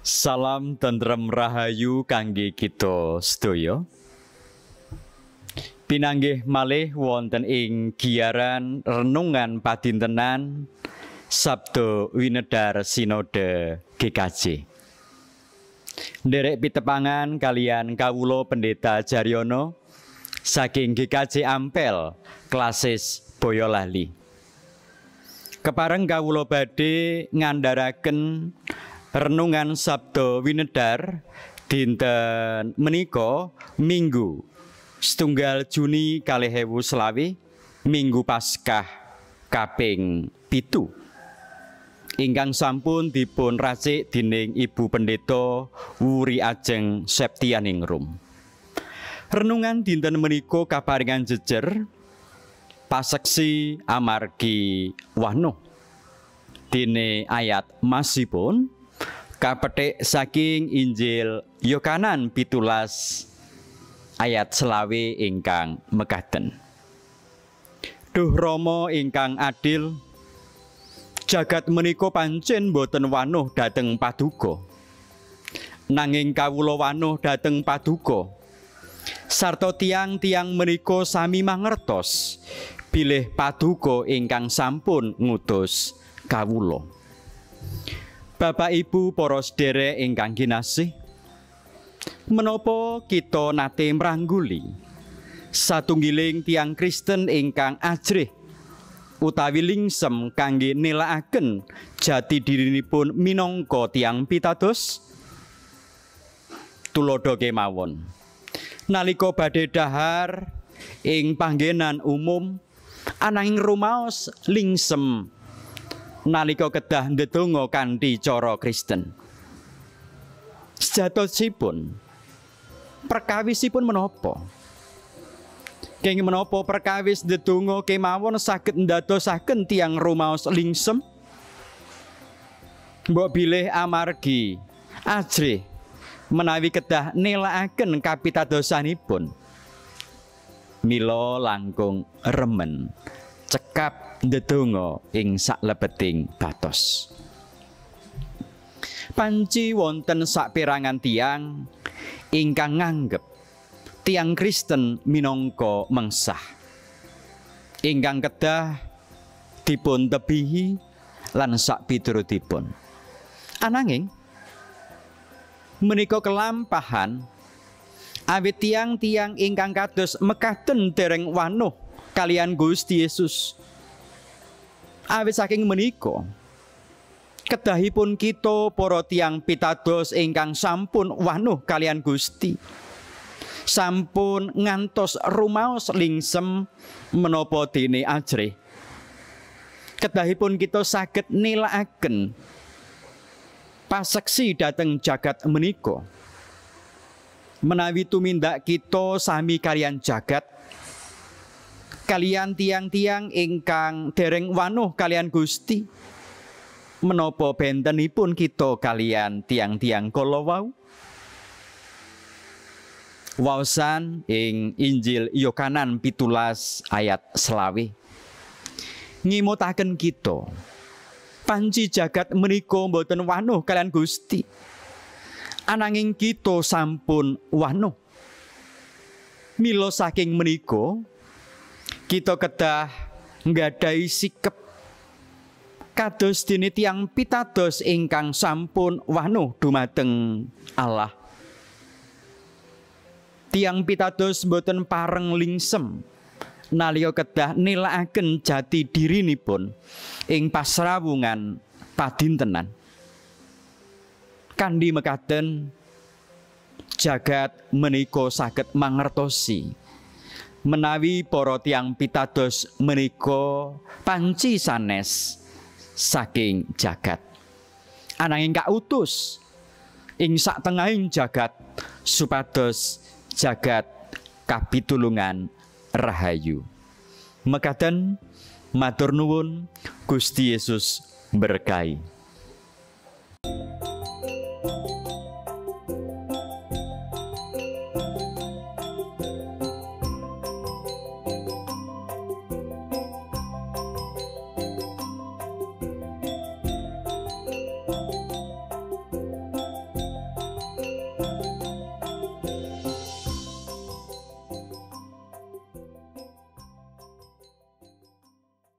Salam tentrem rahayu kangge kita sedaya. Pinanggih malih wonten ing giyaran renungan padintenan Sabda Winedhar Sinode GKJ. Nderek pitepangan kalian kawula Pendeta Jaryono saking GKJ Ampel, Klasis Boyolali. Kepareng kawula badhe ngandharaken renungan Sabda Winedhar dinten menika Minggu 1 Juni 2020, Minggu Paskah kaping 7, ingkang sampun dipun racik dening Ibu Pendeta Wuri Ajeng Septianingrum. Renungan dinten menika kaparingan jejer paseksi amargi wanuh. Dene ayat masipun kapetik saking Injil Yohanan 17 ayat 25 ingkang mekaten. Duh Rama ingkang adil, jagat menika pancen boten wanuh dhateng paduka. Nanging kawula wanuh dhateng paduka. Sarta tiang-tiang menika sami mangertos bilih paduka ingkang sampun ngutus kawula. Bapak Ibu para sedherek ingkang kinasih, menapa kita nate mrangguli satunggiling tiang Kristen ingkang ajrih utawi lingsem kangge nelakaken jati dirinipun minangka tiang pitados? Tuladha kemawon, nalika badhe dahar ing panggenan umum ananging rumaos lingsem nalika kedah ndedonga kanthi cara Kristen. Sejatosipun perkawisipun menapa? Kenging menapa perkawis ndedonga kemawon saged ndadosaken tiyang rumaos lingsem? Mbok bilih amargi ajrih menawi kedah nelakaken kapitadosanipun. Mila langkung remen cekap ndedonga ing saklebeting batos. Panci wonten saperangan tiang ingkang nganggep tiang Kristen minangka mengsah ingkang kedah dipun tebihi lan sakpiturutipun. Ananging menika kelampahan awit tiang-tiang ingkang kados mekaten dereng wanuh kalian Gusti Yesus. Awit saking menika kedahipun kita para tiang pitados ingkang sampun wanuh kalian Gusti, sampun ngantos rumaos lingsem menapa dene ajrih, kedahipun kita saged nilakaken paseksi dhateng jagat menika. Menawi tumindak kita sami kalian jagat, kalian tiang-tiang ingkang dereng wanuh kalian Gusti, menapa bentenipun kita kalian tiang-tiang kala wau? Waosan ing Injil Yohanan 17 ayat 25 ngimutaken kita panci jagat menika mboten wanuh kalian Gusti, ananging kita sampun wanuh. Mila saking menika kita kedah nggadahi sikep kados dene tiyang pitados ingkang sampun wanuh dumateng Allah. Tiyang pitados mboten pareng lingsem nalika kedah nelakaken jati dirinipun ing pasrawungan padintenan. Kanthi mekaten jagat menika saged mangertosi menawi para tiyang pitados menika panci sanes saking jagat, ananging kautus ing saktengahing jagat supados jagat kapitulungan rahayu. Mekaten matur nuwun, Gusti Yesus berkahi.